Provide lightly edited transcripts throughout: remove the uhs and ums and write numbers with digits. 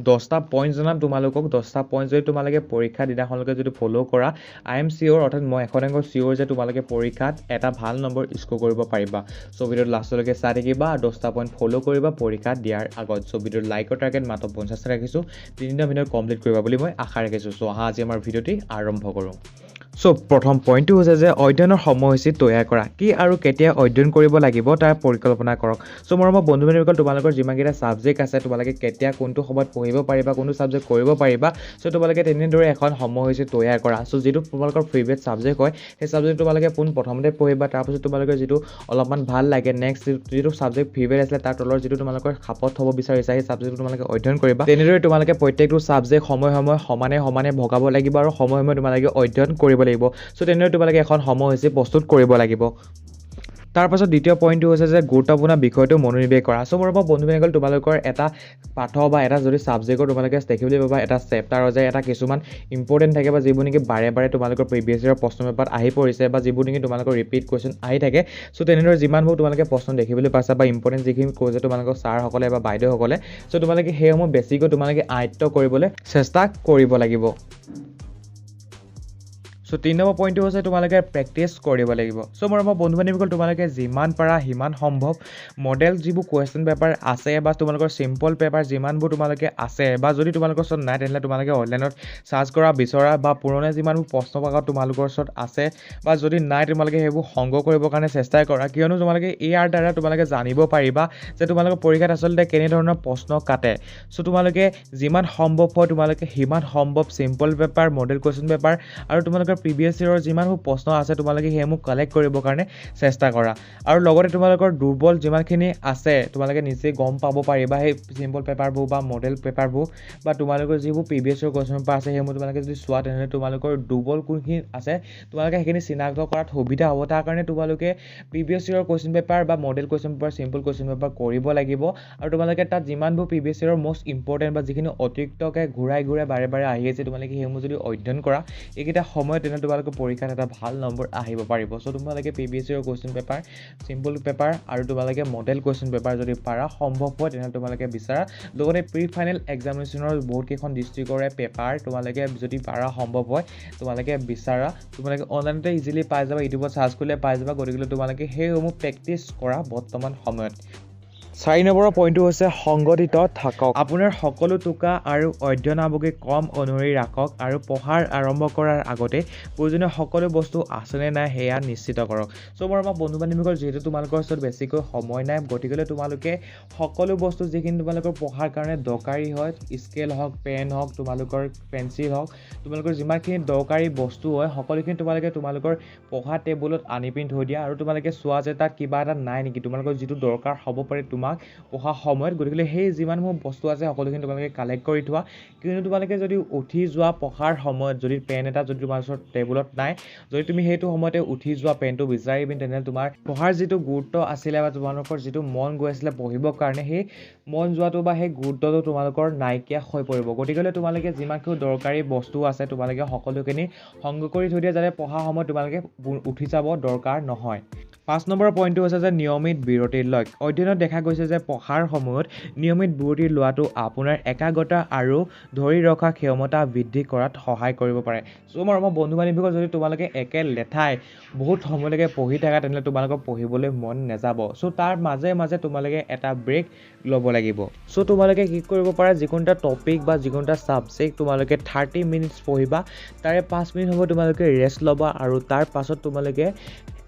10টা পইণ্ট জনাম তোমালোকক। 10টা পইণ্ট যদি তোমালোকে পৰীক্ষা দিনাখনলৈকে যদি ফ'ল' কৰা, I am চিয়'ৰ, অৰ্থাৎ মই 100% চিয়'ৰ যে তোমালোকে পৰীক্ষাত এটা ভাল নম্বৰ স্ক'ৰ কৰিব পাৰিবা। চ' ভিডিঅ'টো লাষ্টলৈকে চাই থাকিবা আৰু 10টা পইণ্ট ফ'ল' কৰিবা পৰীক্ষা দিয়াৰ আগত। চ' ভিডিঅ'ৰ লাইকৰ টাৰ্গেট মাত্ৰ 50টা ৰাখিছোঁ, 3 দিনৰ ভিতৰত কমপ্লিট কৰিবা বুলি মই আশা ৰাখিছোঁ। চ' আহা, আজি আমাৰ ভিডিঅ'টি আৰম্ভ কৰোঁ। চ' প্ৰথম পইণ্টটো হৈছে যে অধ্যয়নৰ সময়সূচী তৈয়াৰ কৰা। কি আৰু কেতিয়া অধ্যয়ন কৰিব লাগিব তাৰ পৰিকল্পনা কৰক। চ' মৰমৰ বন্ধু বান্ধৱীসকল, তোমালোকৰ যিমানকেইটা ছাবজেক্ট আছে, তোমালোকে কেতিয়া কোনটো সময়ত পঢ়িব পাৰিবা, কোনটো ছাবজেক্ট কৰিব পাৰিবা, চ' তোমালোকে তেনেদৰে এখন সময়সূচী তৈয়াৰ কৰা। চ' যিটো তোমালোকৰ ফেভৰেট ছাবজেক্ট হয়, সেই ছাবজেক্ট তোমালোকে পোন প্ৰথমতে পঢ়িবা। তাৰপাছত তোমালোকে যিটো অলপমান ভাল লাগে, নেক্সট যিটো ছাবজেক্ট ফেভৰেট আছিলে, তাৰ তলৰ যিটো তোমালোকৰ খাপত থ'ব বিচাৰিছা, সেই ছাবজেক্টটো তোমালোকে অধ্যয়ন কৰিবা। তেনেদৰে তোমালোকে প্ৰত্যেকটো ছাবজেক্ট সময় সময় সমানে সমানে ভগাব লাগিব আৰু সময় সময় তোমালোকে অধ্যয়ন কৰিব লাগিব। চ' তেনেদৰে তোমালোকে এখন সময়সূচী প্ৰস্তুত কৰিব লাগিব। তাৰপাছত দ্বিতীয় পইণ্টটো হৈছে যে গুৰুত্বপূৰ্ণ বিষয়টো মনোনিৱেশ কৰা। চ' মৰমৰ বন্ধু বান্ধৱীসকল, তোমালোকৰ এটা পাঠ বা এটা যদি ছাবজেক্টৰ তোমালোকে দেখিবলৈ পাবা এটা চেপ্টাৰৰ যে এটা কিছুমান ইম্পৰ্টেণ্ট থাকে বা যিবোৰ নেকি বাৰে বাৰে তোমালোকৰ প্ৰিভিয়াছ ইয়েৰৰ প্ৰশ্ন পেপাৰত আহি পৰিছে বা যিবোৰ নেকি তোমালোকৰ ৰিপিট কুৱেশ্যন আহি থাকে। চ' তেনেদৰে যিমানবোৰ তোমালোকে প্ৰশ্ন দেখিবলৈ পাইছা বা ইম্পৰ্টেণ্ট যিখিনি কৈছে তোমালোকৰ ছাৰসকলে বা বাইদেউসকলে, চ' তোমালোকে সেইসমূহ বেছিকৈ তোমালোকে আয়ত্ব কৰিবলৈ চেষ্টা কৰিব লাগিব। চ' 3 নম্বৰ পইণ্টটো হৈছে তোমালোকে প্ৰেক্টিছ কৰিব লাগিব। চ' মৰমৰ বন্ধু বান্ধৱীসকল, তোমালোকে যিমান পাৰা সিমান সম্ভৱ মডেল যিবোৰ কুৱেশ্যন পেপাৰ আছে বা তোমালোকৰ চিম্পল পেপাৰ যিমানবোৰ তোমালোকে আছে বা যদি তোমালোকৰ ওচৰত নাই, তেনেহ'লে তোমালোকে অনলাইনত চাৰ্চ কৰা, বিচৰা বা পুৰণা যিমানবোৰ প্ৰশ্ন কাকত তোমালোকৰ ওচৰত আছে বা যদি নাই, তোমালোকে সেইবোৰ সংগ্ৰহ কৰিবৰ কাৰণে চেষ্টা কৰা। কিয়নো তোমালোকে ইয়াৰ দ্বাৰা তোমালোকে জানিব পাৰিবা যে তোমালোকৰ পৰীক্ষাত আচলতে কেনেধৰণৰ প্ৰশ্ন কাটে। চ' তোমালোকে যিমান সম্ভৱ হয়, তোমালোকে সিমান সম্ভৱ simple paper, model question paper আৰু তোমালোকৰ প্ৰিভিয়াছ ইয়েৰৰ যিমানবোৰ প্ৰশ্ন আছে, তোমালোকে সেইসমূহ কালেক্ট কৰিবৰ কাৰণে চেষ্টা কৰা। আৰু লগতে তোমালোকৰ দুৰ্বল যিমানখিনি আছে, তোমালোকে নিজে গম পাব পাৰিবা। সেই চিম্পল পেপাৰবোৰ বা মডেল পেপাৰবোৰ বা তোমালোকৰ যিবোৰ প্ৰিভিয়াছ ইয়েৰৰ কুৱেশ্যন পেপাৰ আছে, সেইসমূহ তোমালোকে যদি চোৱা, তেনেহ'লে তোমালোকৰ দুৰ্বল কোনখিনি আছে, তোমালোকে সেইখিনি চিনাক্ত কৰাত সুবিধা হ'ব। তাৰ কাৰণে তোমালোকে প্ৰিভিয়াছ ইয়েৰৰ কুৱেশ্যন পেপাৰ বা model question paper, simple question paper কৰিব লাগিব। আৰু তোমালোকে তাত যিমানবোৰ প্ৰিভিয়াছ ইয়েৰৰ মষ্ট ইম্পৰ্টেণ্ট বা যিখিনি অতিৰিক্তকৈ ঘূৰাই ঘূৰাই বাৰে বাৰে আহি আছে, তোমালোকে সেইসমূহ যদি অধ্যয়ন কৰা এইকেইটা সময়ত, তেনেহ'লে তোমালোকৰ পৰীক্ষাত এটা ভাল নম্বৰ আহিব পাৰিব। চ' তোমালোকে প্ৰিভিয়াছ ইয়েৰৰ কুৱেশ্যন পেপাৰ, চিম্পল পেপাৰ আৰু তোমালোকে মডেল কুৱেশ্যন পেপাৰ যদি পাৰা, সম্ভৱ হয়, তেনেহ'লে তোমালোকে বিচাৰা। লগতে প্ৰি ফাইনেল এক্সামিনেশ্যনৰ বহুতকেইখন ডিষ্ট্ৰিক্টৰে পেপাৰ তোমালোকে যদি পাৰা, সম্ভৱ হয়, তোমালোকে বিচাৰা। তোমালোকে অনলাইনতে ইজিলি পাই যাবা, ইউটিউবত চাৰ্চ কৰিলে পাই যাবা। গতিকে তোমালোকে সেইসমূহ প্ৰেক্টিছ কৰা বৰ্তমান সময়ত। 4 নম্বৰৰ পইণ্টটো হৈছে সংগঠিত থাকক। আপোনাৰ সকলো টোকা আৰু অধ্যয়ন সামগ্ৰী ক্ৰম অনুসৰি ৰাখক আৰু পঢ়াৰ আৰম্ভ কৰাৰ আগতে প্ৰয়োজনীয় সকলো বস্তু আছেনে নাই সেয়া নিশ্চিত কৰক। চ' মৰমৰ বন্ধু বান্ধৱীসকল, যিহেতু তোমালোকৰ ওচৰত বেছিকৈ সময় নাই, গতিকেলৈ তোমালোকে সকলো বস্তু যিখিনি তোমালোকৰ পঢ়াৰ কাৰণে দৰকাৰী হয়, স্কেল হওক, পেন হওক, তোমালোকৰ পেঞ্চিল হওক, তোমালোকৰ যিমানখিনি দৰকাৰী বস্তু হয়, সকলোখিনি তোমালোকে তোমালোকৰ পঢ়া টেবুলত আনি পিনি থৈ দিয়া। আৰু তোমালোকে চোৱা যে তাত কিবা এটা নাই নেকি, তোমালোকৰ যিটো দৰকাৰ হ'ব পাৰে তোমাক পঢ়া সময়ত। গতিকে সেই যিমানবোৰ বস্তু আছে, সকলোখিনি তোমালোকে কালেক্ট কৰি থোৱা। কিন্তু তোমালোকে যদি উঠি যোৱা পঢ়াৰ সময়ত, যদি পেন এটা যদি তোমাৰ ওচৰত টেবুলত নাই, যদি তুমি সেইটো সময়তে উঠি যোৱা পেনটো বিচাৰি পিনি, তেনেহ'লে তোমাৰ পঢ়াৰ যিটো গুৰুত্ব আছিলে বা তোমালোকৰ যিটো মন গৈ আছিলে পঢ়িবৰ কাৰণে, সেই মন যোৱাটো বা সেই গুৰুত্বটো তোমালোকৰ নাইকিয়া হৈ পৰিব। গতিকেলৈ তোমালোকে যিমানখিনি দৰকাৰী বস্তু আছে, তোমালোকে সকলোখিনি সংগ্ৰহ কৰি থৈ দিয়া, যাতে পঢ়া সময়ত তোমালোকে উঠি যাব দৰকাৰ নহয়। 5 নম্বৰৰ পইণ্টটো হৈছে যে নিয়মিত বিৰতি লওক। অধ্যয়নত দেখা গৈছে যে পঢ়াৰ সময়ত নিয়মিত বিৰতি লোৱাটো আপোনাৰ একাগ্ৰতা আৰু ধৰি ৰখা ক্ষমতা বৃদ্ধি কৰাত সহায় কৰিব পাৰে। চ' মৰমৰ বন্ধু বান্ধৱীসকল, যদি তোমালোকে একে লেঠাই বহুত সময়লৈকে পঢ়ি থাকা, তেনেহ'লে তোমালোকৰ পঢ়িবলৈ মন নাযাব। চ' তাৰ মাজে মাজে তোমালোকে এটা ব্ৰেক ল'ব লাগিব। চ' তোমালোকে কি কৰিব পাৰা, যিকোনো এটা টপিক বা যিকোনো এটা ছাবজেক্ট তোমালোকে 30 মিনিটছ পঢ়িবা, তাৰে 5 মিনিট সময় তোমালোকে ৰেষ্ট ল'বা আৰু তাৰ পাছত তোমালোকে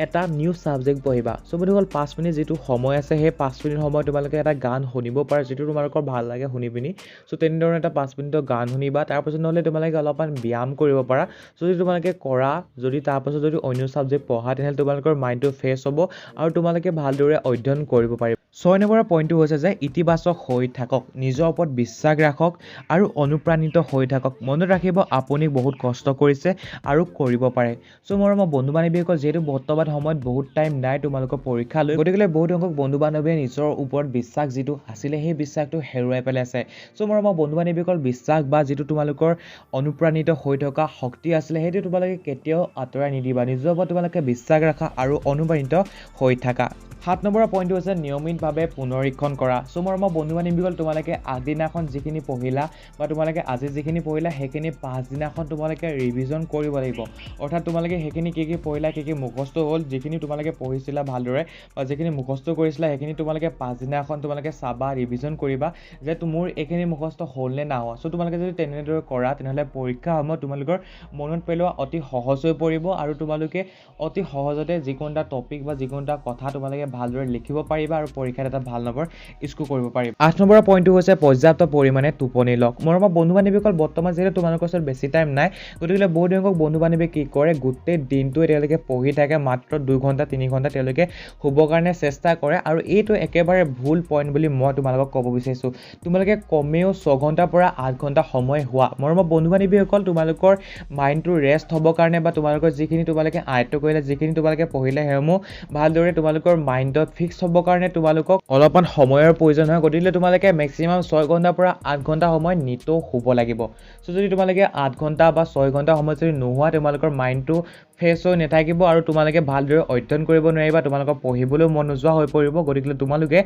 এটা নিউ ছাবজেক্ট পঢ়িবা। চ' বন্ধুসকল, 5 মিনিট যিটো সময় আছে, সেই 5 মিনিট সময় তোমালোকে এটা গান শুনিব পাৰা, যিটো তোমালোকৰ ভাল লাগে শুনি পিনি। চ' তেনেধৰণে এটা 5 মিনিটৰ গান শুনিবা। তাৰপাছত নহ'লে তোমালোকে অলপমান ব্যায়াম কৰিব পাৰা। যদি তোমালোকে কৰা, যদি তাৰপাছত যদি অন্য ছাবজেক্ট পঢ়া, তেনেহ'লে তোমালোকৰ মাইণ্ডটো ফ্ৰেছ হ'ব আৰু তোমালোকে ভালদৰে অধ্যয়ন কৰিব পাৰিবা। 6 নম্বৰৰ পইণ্টটো হৈছে যে ইতিবাচক হৈ থাকক। নিজৰ ওপৰত বিশ্বাস ৰাখক আৰু অনুপ্ৰাণিত হৈ থাকক। মনত ৰাখিব, আপুনি বহুত কষ্ট কৰিছে আৰু কৰিব পাৰে। চ' মৰমৰ বন্ধু বান্ধৱীসকল, যিহেতু বৰ্তমান সময়ত বহুত টাইম নাই তোমালোকৰ পৰীক্ষালৈ। গতিকে বহুত সংখ্যক বন্ধু বান্ধৱীয়ে নিজৰ ওপৰত বিশ্বাস যিটো আছিলে সেই বিশ্বাসটো হেৰুৱাই পেলাইছে। চ' মৰমৰ বন্ধু বান্ধৱীসকল, বিশ্বাস বা যিটো তোমালোকৰ অনুপ্ৰাণিত হৈ থকা শক্তি আছিলে সেইটো তোমালোকে কেতিয়াও আঁতৰাই নিদিবা। নিজৰ ওপৰত তোমালোকে বিশ্বাস ৰাখা আৰু অনুপ্ৰাণিত হৈ থাকা। 7 নম্বৰৰ পইণ্টটো হৈছে নিয়মিতভাৱে পুনৰীক্ষণ কৰা। চ' মৰমৰ বন্ধু বান্ধৱীসকল, তোমালোকে আগদিনাখন যিখিনি পঢ়িলা বা তোমালোকে আজি যিখিনি পঢ়িলা সেইখিনি পাছদিনাখন তোমালোকে ৰিভিজন কৰিব লাগিব। অৰ্থাৎ তোমালোকে সেইখিনি কি কি পঢ়িলা, কি কি মুখস্থ হ'ল, যিখিনি তোমালোকে পঢ়িছিলা ভালদৰে বা যিখিনি মুখস্থ কৰিছিলা সেইখিনি তোমালোকে পাছদিনাখন তোমালোকে চাবা, ৰিভিজন কৰিবা যে মোৰ এইখিনি মুখস্থ হ'ল নে নাই হোৱা। চ' তোমালোকে যদি তেনেদৰে কৰা তেনেহ'লে পৰীক্ষাৰ সময়ত তোমালোকৰ মনত পেলোৱা অতি সহজ হৈ পৰিব আৰু তোমালোকে অতি সহজতে যিকোনো এটা টপিক বা যিকোনো এটা কথা তোমালোকে ভালদৰে লিখিব পাৰিবা আৰু পৰীক্ষাত এটা ভাল নম্বৰ স্ক'ৰ কৰিব পাৰিবা। 8 নম্বৰৰ পইণ্টটো হৈছে পৰ্যাপ্ত পৰিমাণে টোপনি লওক। মৰমৰ বন্ধু বান্ধৱীসকল, বৰ্তমান যিহেতু তোমালোকৰ ওচৰত বেছি টাইম নাই, গতিকে বহুত সংখ্যক বন্ধু বান্ধৱীয়ে কি কৰে, গোটেই দিনটো তেওঁলোকে পঢ়ি থাকে, মাত্ৰ 2 ঘণ্টা 3 ঘণ্টা তেওঁলোকে শুবৰ কাৰণে চেষ্টা কৰে আৰু এইটো একেবাৰে ভুল পইণ্ট বুলি মই তোমালোকক ক'ব বিচাৰিছোঁ। তোমালোকে কমেও 6 ঘণ্টাৰ পৰা 8 ঘণ্টা সময় হোৱা। মৰমৰ বন্ধু বান্ধৱীসকল, তোমালোকৰ মাইণ্ডটো ৰেষ্ট হ'বৰ কাৰণে বা তোমালোকৰ যিখিনি তোমালোকে আয়ত্ব কৰিলে, যিখিনি তোমালোকে পঢ়িলে সেইসমূহ ভালদৰে তোমালোকৰ মাইণ্ডত ফিক্স হ'বৰ কাৰণে তোমালোকক অলপমান সময়ৰ প্ৰয়োজন হয়। গতিকে তোমালোকে মেক্সিমাম 6 ঘণ্টাৰ পৰা 8 ঘণ্টা সময় নিতৌ শুব লাগিব। চ' যদি তোমালোকে 8 ঘণ্টা বা 6 ঘণ্টা সময় যদি নোহোৱা, তোমালোকৰ মাইণ্ডটো ফ্ৰেছ হৈ নাথাকিব আৰু তোমালোকে ভালদৰে অধ্যয়ন কৰিব নোৱাৰিবা, তোমালোকৰ পঢ়িবলৈও মন নোযোৱা হৈ পৰিব। গতিকে তোমালোকে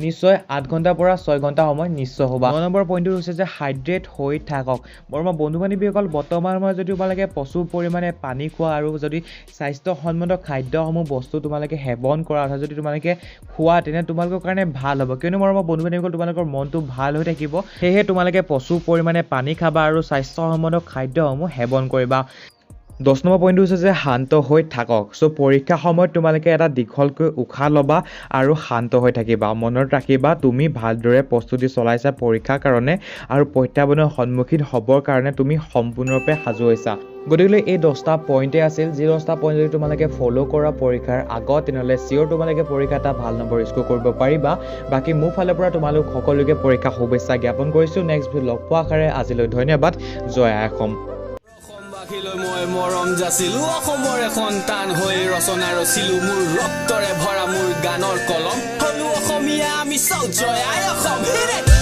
নিশ্চয় 8 ঘণ্টাৰ পৰা 6 ঘণ্টা সময় নিশ্চয় হ'বা। 9 নম্বৰ পইণ্টটো হৈছে যে হাইড্ৰেট হৈ থাকক। মৰমৰ বন্ধু বান্ধৱীসকল, বৰ্তমান সময়ত যদি তোমালোকে প্ৰচুৰ পৰিমাণে পানী খোৱা আৰু যদি স্বাস্থ্যসন্মত খাদ্যসমূহ বস্তু তোমালোকে সেৱন কৰা, অৰ্থাৎ যদি তোমালোকে খোৱা, তেনে তোমালোকৰ কাৰণে ভাল হ'ব। কিয়নো মৰমৰ বন্ধু বান্ধৱীসকল, তোমালোকৰ মনটো ভাল হৈ থাকিব। সেয়েহে তোমালোকে প্ৰচুৰ পৰিমাণে পানী খাবা আৰু স্বাস্থ্যসন্মত খাদ্যসমূহ সেৱন কৰিবা। 10 নম্বৰ পইণ্টটো হৈছে যে শান্ত হৈ থাকক। চ' পৰীক্ষা সময়ত তোমালোকে এটা দীঘলকৈ উশাহ ল'বা আৰু শান্ত হৈ থাকিবা। মনত ৰাখিবা তুমি ভালদৰে প্ৰস্তুতি চলাইছা পৰীক্ষাৰ কাৰণে আৰু প্ৰত্যাহ্বানৰ সন্মুখীন হ'বৰ কাৰণে তুমি সম্পূৰ্ণৰূপে সাজু হৈছা। গতিকে এই 10টা পইণ্টে আছিল, যি 10টা পইণ্ট যদি তোমালোকে ফ'ল' কৰা পৰীক্ষাৰ আগত, তেনেহ'লে চিয়'ৰ তোমালোকে পৰীক্ষা এটা ভাল নম্বৰ স্ক'ৰ কৰিব পাৰিবা। বাকী মোৰ ফালৰ পৰা তোমালোক সকলোকে পৰীক্ষা শুভেচ্ছা জ্ঞাপন কৰিছোঁ। নেক্সট ভিডিঅ' লগ পোৱা আশাৰে আজিলৈ ধন্যবাদ। জয় আই অসম। অসমবাসীলৈ মই মৰম যাচিলো, অসমৰে সন্তান হৈ ৰচনা ৰচিলো, মোৰ ৰক্তৰে ভৰা মোৰ গানৰ কলম, হলো অসমীয়া আমি চৌ, জয় আই অসম।